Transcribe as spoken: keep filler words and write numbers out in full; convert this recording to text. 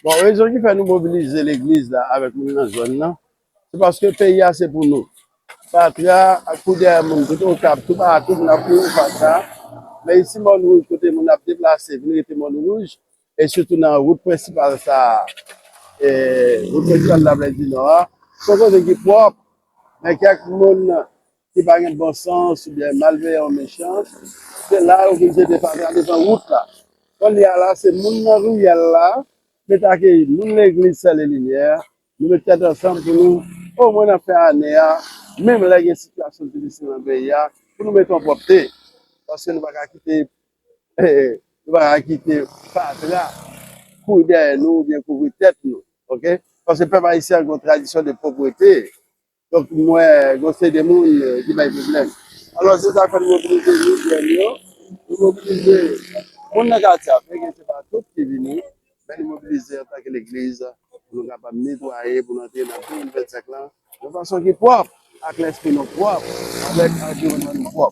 Bon, rezon ki fè nou mobilize legliz la avèk moun nan zòn nan, se paske peyi a se pou nou. Fatra ak kou dèyè moun, kote w t ap tou patou, moun ap kouri fatra. Men isi Mòn Wouj, kote moun ap deplase, vin rete Mòn Wouj, e sitou nan wout prensipal sa a, e, wout prensipal Laplè di Nò a, se yon kote ki pwòp, men kèk moun ki pa gen bon sans oubyen malveyan, mechan, se la yo vin jete fatra devan wout la. Kounye a la, se moun nan riyèl la, met akeyi moun legliz Sèl e Limyè, nou met tèt ansanm pou nou, omwen nan fen ane a, menm lè gen sitiyasyon difisil nan peyi a, pou nou mete yon pwòpte. Paske nou pa ka kite, nou pa ka kite fatra kouri dèyè nou oubyen kouvri tèt nou. Oke? Paske pèp ayisyen an gen yon tradisyon de pwoprete. Donk, m wè gen yon seri de moun, eh, ki bay pwoblèm. Alò, se sa k fè n mobilize nou, jèn yo. Nou mobilize moun nan katye a, byen ke se pa tout ki vini, men nou mobilize antanke legliz pou nou kapab netwaye, pou nou antre nan de mil vennsenk lan yon fason ki pwòp, ak lespri nou pwòp, avèk anviwònman nou pwòp.